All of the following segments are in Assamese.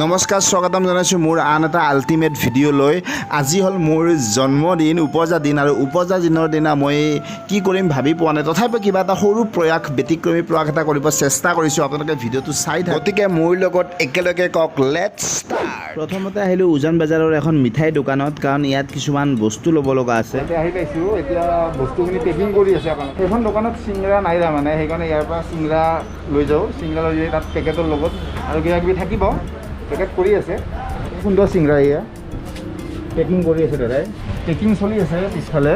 নমস্কাৰ, স্বাগতম জনাইছোঁ মোৰ আন এটা আল্টিমেট ভিডিঅ' লৈ। আজি হ'ল মোৰ জন্মদিন, উপজা দিন। আৰু উপজা দিনৰ দিনা মই কি কৰিম ভাবি পোৱা নাই। তথাপিও কিবা এটা সৰু প্ৰয়াস, ব্যতিক্ৰমী প্ৰয়াস এটা কৰিব চেষ্টা কৰিছোঁ। আপোনালোকে ভিডিঅ'টো চাই থাকক। গতিকে মোৰ লগত একেলগে কওক, let's start. প্ৰথমতে আহিলোঁ উজান বজাৰৰ এখন মিঠাই দোকানত, কাৰণ ইয়াত কিছুমান বস্তু ল'ব লগা আছে। ইয়াতে আহি পাইছোঁ। এতিয়া বস্তুখিনি পেকিং কৰি আছে আপোনালোকে। সেইখন দোকানত চিংৰা নাই তাৰমানে, সেইকাৰণে ইয়াৰ পৰা চিংৰা লৈ যাওঁ। চিংৰা লৈ যাই তাত পেকেটৰ লগত আৰু কিবা কিবি থাকিব, পেকেট কৰি আছে। সুন্দৰ চিংৰা এয়া পেকিং কৰি আছে দাদাই। পেকিং চলি আছে পিছফালে।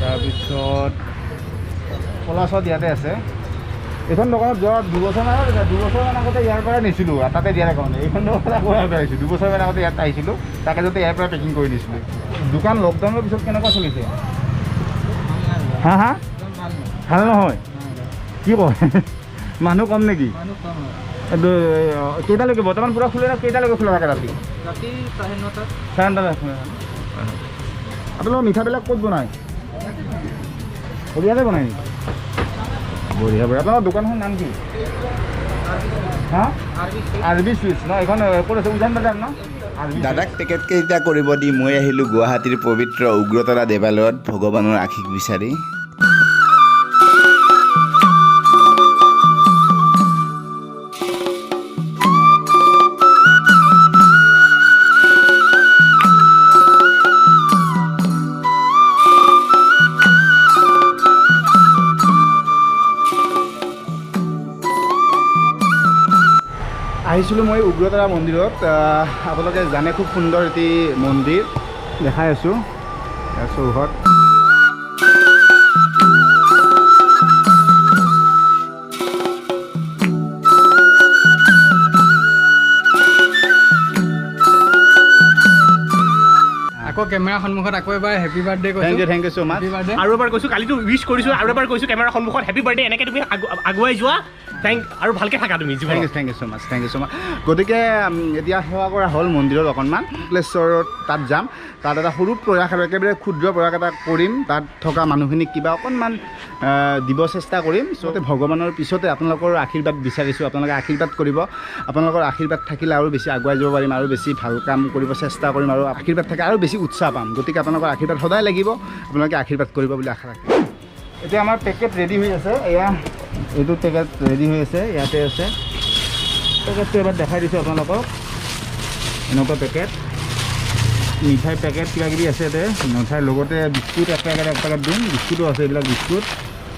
তাৰপিছত পলাচত ইয়াতে আছে। এইখন দোকানত যোৱা 2 বছৰমান আগতে ইয়াৰ পৰাই নিছিলোঁ আৰু তাতে দিয়াৰ কাৰণে এইখন দোকানত আকৌ ইয়াৰ পৰা আহিছোঁ। 2 বছৰমান আগতে ইয়াত আহিছিলোঁ, তাকে যাতে ইয়াৰ পৰা পেকিং কৰি দিছিলোঁ। দোকান লকডাউনৰ পিছত কেনেকুৱা চলিছে? হা হা, ভাল নহয়। কি কয়, মানুহ কম নেকি? এইটো, কেইটালৈকে বৰ্তমান পূৰা খোলে? কেইটালৈকে খোলা থাকে ৰাতি? ৰাতি 9:30টাত। 9:30ত খোলা। আপোনালোকৰ মিঠাবিলাক ক'ত বনায়? ইয়াতে বনায় নেকি? বঢ়িয়া বঢ়িয়া। আপোনালোকৰ দোকানখনৰ নাম কি? হা, আৰ বি চুইটছ ন? এইখন ক'ত আছে? উজান বজাৰ ন? R B. দাদাক পেকেট কেইটা কৰিব দি মই আহিলোঁ গুৱাহাটীৰ পবিত্ৰ উগ্ৰতাৰা দেৱালয়ত ভগৱানৰ আশীষ বিচাৰি। আহিছিলোঁ মই উগ্ৰতাৰা মন্দিৰত। আপোনালোকে জানে, খুব সুন্দৰ এটি মন্দিৰ। দেখাই আছোঁ ইয়াৰ চৌহদ। আকৌ কেমেৰাৰ সন্মুখত আকৌ এবাৰ হেপী বাৰ্থডে thank কৈছোঁ। You, thank you so much. Happy birthday. আৰু এবাৰ কৈছোঁ, কালিতো উইচ কৰিছোঁ, আৰু এবাৰ কৈছোঁ কেমেৰাৰ সন্মুখত হেপী বাৰ্থডে। এনেকৈ তুমি আগুৱাই যোৱা। Thank আৰু ভালকৈ থাকা তুমি thank জীৱনত। You, thank you so much, thank you so much. গতিকে এতিয়া সেৱা কৰা হ'ল মন্দিৰত। অকণমান শুক্লেশ্বৰত তাত যাম। তাত এটা সৰু প্ৰয়াস আৰু একেবাৰে ক্ষুদ্ৰ প্ৰয়াস এটা কৰিম। তাত থকা মানুহখিনিক কিবা অকণমান দিব চেষ্টা কৰিম। চ' ভগৱানৰ পিছতে আপোনালোকৰ আশীৰ্বাদ বিচাৰিছোঁ। আপোনালোকে আশীৰ্বাদ কৰিব। আপোনালোকৰ আশীৰ্বাদ থাকিলে আৰু বেছি আগুৱাই যাব পাৰিম আৰু বেছি ভাল কাম কৰিব চেষ্টা কৰিম আৰু আশীৰ্বাদ থাকে আৰু বেছি উৎসাহ পাম। গতিকে আপোনালোকৰ আশীৰ্বাদ সদায় লাগিব। আপোনালোকে আশীৰ্বাদ কৰিব বুলি আশা ৰাখিলোঁ। এতিয়া আমাৰ পেকেট ৰেডি হৈ আছে। এয়া এইটো পেকেট ৰেডি হৈ আছে, ইয়াতে আছে। পেকেটটো এবাৰ দেখাই দিছোঁ আপোনালোকক। এনেকুৱা পেকেট, মিঠাই পেকেট কিবা কিবি আছে ইয়াতে। মিঠাইৰ লগতে বিস্কুট এক পেকেট, এক পেকেট দিম। বিস্কুটো আছে, এইবিলাক বিস্কুট।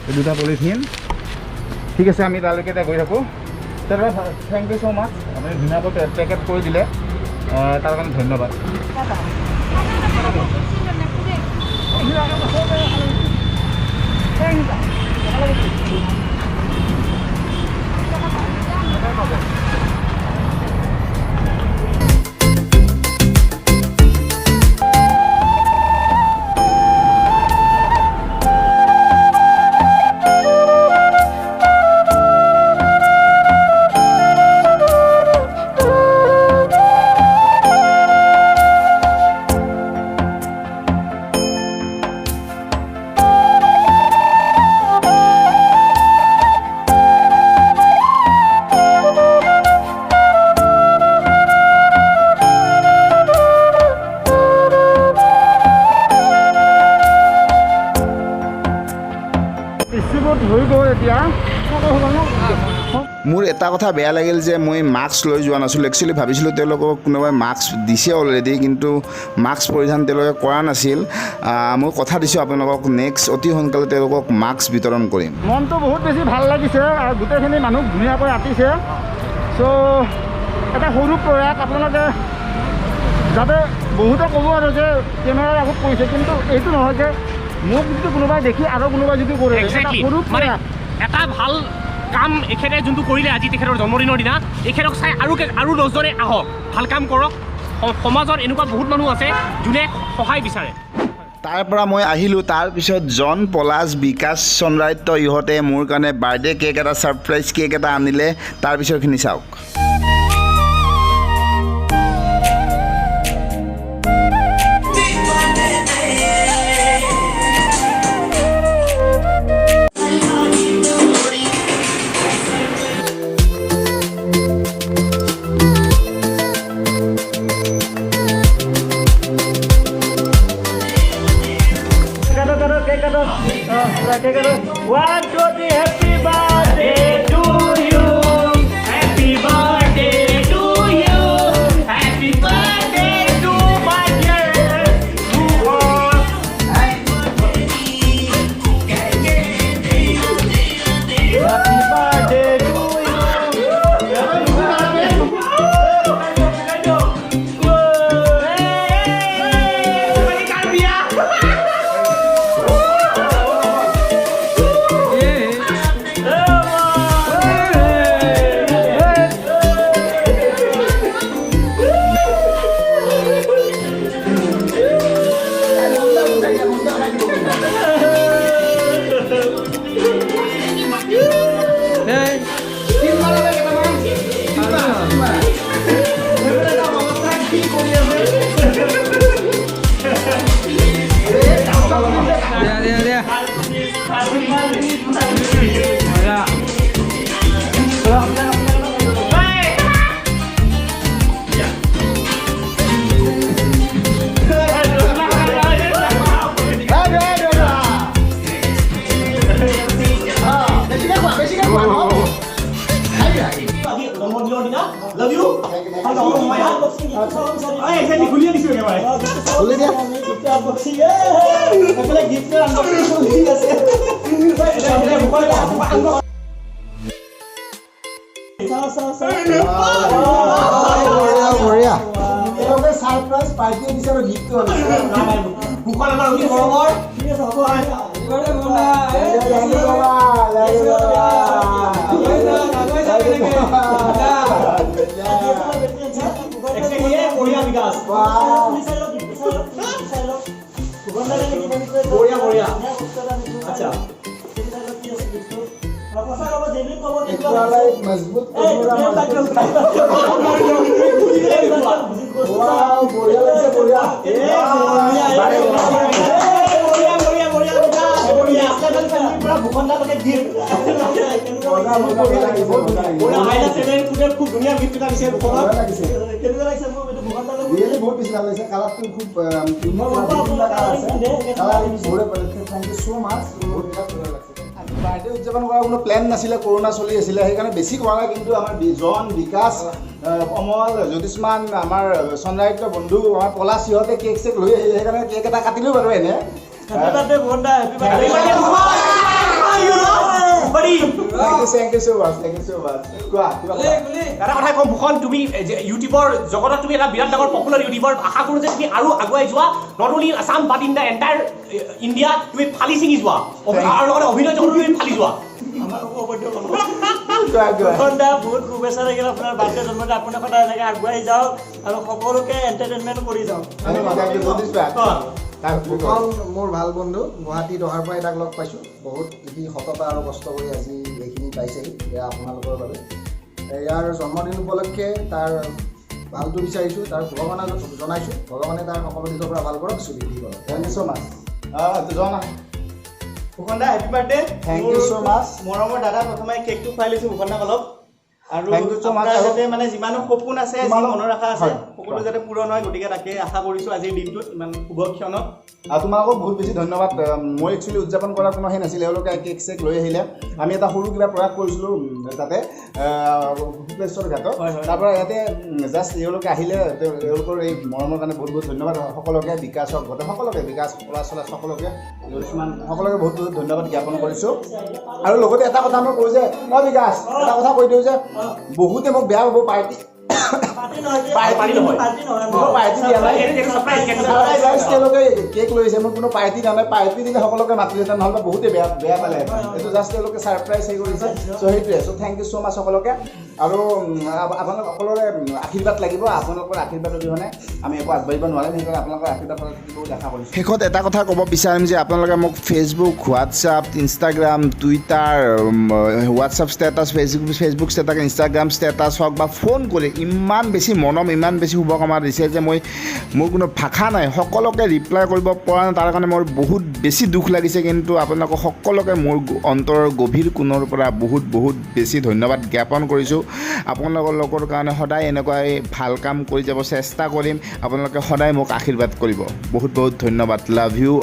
এই দুটা পলিথিন। ঠিক আছে, আমি তালৈকে এতিয়া গৈ থাকোঁ। দাদা, thank you so much. আপুনি ধুনীয়াকৈ পেকেট কৰি দিলে, তাৰ কাৰণে ধন্যবাদ। ডিষ্ট্ৰিবিউট হৈ গ'ল এতিয়া। মোৰ এটা কথা বেয়া লাগিল যে মই মাস্ক লৈ যোৱা নাছিলোঁ। একচুৱেলি ভাবিছিলোঁ তেওঁলোকক কোনোবাই মাস্ক দিছে অলৰেডি, কিন্তু মাস্ক পৰিধান তেওঁলোকে কৰা নাছিল। মই কথা দিছোঁ আপোনালোকক, নেক্সট অতি সোনকালে তেওঁলোকক মাস্ক বিতৰণ কৰিম। মনটো বহুত বেছি ভাল লাগিছে আৰু গোটেইখিনি মানুহক ধুনীয়াকৈ আঁতিছে। চ' এটা সৰু প্ৰয়াস। আপোনালোকে যাতে বহুতে ক'ব আৰু যে কেমেৰাৰ আগত কৰিছে, কিন্তু এইটো নহয় যে মোক যদি কোনোবাই দেখি আৰু কোনোবাই যদি কৰে, এটা একজেক্টলি সৰু মানে প্ৰয়াস। এটা ভাল কাম এখেতে যোনটো কৰিলে আজি তেখেতৰ জন্মদিনৰ দিনা, এখেতক চাই আৰু 10জনে আহক, ভাল কাম কৰক। সমাজত এনেকুৱা বহুত মানুহ আছে যোনে সহায় বিচাৰে। তাৰ পৰা মই আহিলোঁ। তাৰপিছত জন, পলাশ, বিকাশ, চন্দ্ৰাদিত্য ইহঁতে মোৰ কাৰণে বাৰ্থডে কেক এটা, ছাৰপ্ৰাইজ কেক এটা আনিলে। তাৰপিছৰখিনি চাওক। Love you. খুলিয়ে দিছোঁ একেবাৰে। খুলি দিয়া। এইফালে গিফ্টৰ আনবক্সিং চলি আছে। চাওঁ চাওঁ চাওঁ। বঢ়িয়া বঢ়িয়া। তেওঁলোকে ছাৰপ্ৰাইজ পাৰ্টি দিছে আৰু গিফ্টটো আনিছে। ভূষণ আমাৰ অতি মৰমৰ। ঠিক আছে, হ'ব। Thank you, বাবা। Thank you, বাবা। Thank you, বাবা। বঢ়িয়া বিকাশ। বাহ। বঢ়িয়া বঢ়িয়া। আচ্ছা। Aqualite মজবুত কমৰা মজবুত। ৱাও, বঢ়িয়া লাগিছে, বঢ়িয়া। বাৰে বঢ়িয়া বঢ়িয়া বঢ়িয়া বঢ়িয়া। ভূষণ দালৈকে গিফ্ট। মজা মজা, বঢ়িয়া লাগিছে, মজা লাগিছে। বঢ়িয়া, আইনা চেভেন খুব ধুনীয়া গিফ্ট এটা দিছে ভূষণক। বঢ়িয়া লাগিছে। কেনেকুৱা লাগিছে মোক এইটো ভূষণ দালৈ? ৰিয়েলি বহুত বেছি ভাল লাগিছে। কালাৰটো খুব ইউনিক কালাৰ আছে। কালাৰ বহুতে। Thank you so much, বহুত বিৰাট ভাল লাগিছে। বাৰ্থডে উদযাপন কৰাৰ কোনো প্লেন নাছিলে, কৰোণা চলি আছিলে, সেইকাৰণে বেছি কৰা নাই। কিন্তু আমাৰ জন, বিকাশ, অমল, জ্যোতিষ্মান, আমাৰ চন্দ্ৰায়িত্য বন্ধু, আমাৰ পলাশ, সিহঁতে কেক চেক লৈ আহিলে, সেইকাৰণে কেক এটা কাটিলোঁ বাৰু এনে। Happy birthday Bhushan da, happy birthday. Thank you, thank you so much, thank you so much. কোৱা, কিবা কোৱা। এটা কথাই ক'ম ভূষণ, তুমি যে ইউটিউবৰ জগতত তুমি এটা বিৰাট ডাঙৰ পপুলাৰ ইউটিউবাৰ। আশা কৰোঁ যে তুমি আৰু আগুৱাই যোৱা, not only Assam but in the entire India তুমি ফালি ছিঙি যোৱা আৰু লগতে অভিনয় জগতত তুমি ফালি যোৱা। কোৱা কোৱা। ভূষণ দা, বহুত শুভেচ্ছা থাকিল আপোনাৰ বাৰ্থডে, জন্মদিন। আপুনি সদায় এনেকৈ আগবাঢ়ি যাওক আৰু সকলোকে এণ্টাৰটেইনমেণ্ট কৰি যাওক। Thank you, Jyotish ভাই। ভূষণ মোৰ ভাল বন্ধু। গুৱাহাটীত অহাৰ পৰাই তাক লগ পাইছোঁ। বহুত সি সততা আৰু কষ্ট কৰি আজি এইখিনি পাইছেহি। এয়া আপোনালোকৰ বাবে। ইয়াৰ জন্মদিন উপলক্ষে তাৰ ভালটো বিচাৰিছোঁ, তাৰ শুভকামনা জনাইছোঁ। ভগৱানে তাৰ সকলো দিশৰ পৰা ভাল কৰক, সুবৃদ্ধি কৰক। Thank you so much. John. Bhushan da, happy birthday. Thank you so much. মৰমৰ দাদা, প্ৰথমে কেকটো খুৱাই লৈছোঁ ভূষণ দাক অলপ আৰু Thank you so much. আপোনাৰ যাতে মানে যিমানো সপোন আছে, যি মনৰ আশা আছে, সকলো যাতে পূৰণ হয়, গতিকে তাকে আশা কৰিছোঁ আজিৰ দিনটোত ইমান শুভ ক্ষণত। আৰু তোমালোকক বহুত বেছি ধন্যবাদ। মই একচুৱেলি উদযাপন কৰাৰ কোনো সেই নাছিলে, এওঁলোকে কেক চেক লৈ আহিলে। আমি এটা সৰু কিবা প্ৰয়াস কৰিছিলোঁ তাতে শুক্লেশ্বৰ ঘাটত। হয়, হয়। তাৰপৰা ইয়াতে জাষ্ট এওঁলোকে আহিলে। এওঁলোকৰ এই মৰমৰ কাৰণে বহুত বহুত ধন্যবাদ সকলোকে, বিকাশক, গোটেই সকলোকে, বিকাশ, পলাশ চলাশ সকলোকে, কিছুমান সকলোকে বহুত বহুত ধন্যবাদ জ্ঞাপন কৰিছোঁ। আৰু লগতে এটা কথা মই কওঁ যে, অ বিকাশ, এটা কথা কৈ দিওঁ যে বহুতে মোক বেয়া পাব, পাৰ্টি পাৰ্টি নহয়। কোনো পাৰ্টি দিয়া নাই। Surprise. Surprise, তেওঁলোকে কেক লৈ আহিছে, মই কোনো পাৰ্টি দিয়া নাই। পাৰ্টি দিলে সকলোকে মাতিলেহেঁতেন, নহ'লে বহুতে বেয়া বেয়া পালেহেঁতেন। এইটো জাষ্ট তেওঁলোকে ছাৰপ্ৰাইজ হেৰি কৰিছে। চ' সেইটোৱে। So thank you so much সকলোকে। আৰু আপোনালোক সকলোৰে আশীৰ্বাদ লাগিব। আপোনালোকৰ আশীৰ্বাদ অবিহনে আমি একো আগবাঢ়িব নোৱাৰিম। সেইকাৰণে আপোনালোকৰ আশীৰ্বাদ সদায় থাকিব বুলি আশা কৰিছোঁ। শেষত এটা কথা ক'ব বিচাৰিম যে আপোনালোকে মোক Facebook, WhatsApp, Instagram, Twitter, WhatsApp status, Facebook status, Instagram status হওক বা ফোন কৰি ইমান বেছি মৰম, ইমান বেছি শুভকামনা দিছে যে মই মোৰ কোনো ভাষা নাই। সকলোকে ৰিপ্লাই কৰিব পৰা নাই, তাৰ কাৰণে মোৰ বহুত বেছি দুখ লাগিছে। কিন্তু আপোনালোকক সকলোকে মোৰ অন্তৰৰ গভীৰ কোণৰ পৰা বহুত বহুত বেছি ধন্যবাদ জ্ঞাপন কৰিছোঁ। আপোনালোকৰ কাৰণে সদায় এনেকুৱাই ভাল কাম কৰি যাব চেষ্টা কৰিম। আপোনালোকে সদায় মোক আশীৰ্বাদ কৰিব। বহুত বহুত ধন্যবাদ। Love you.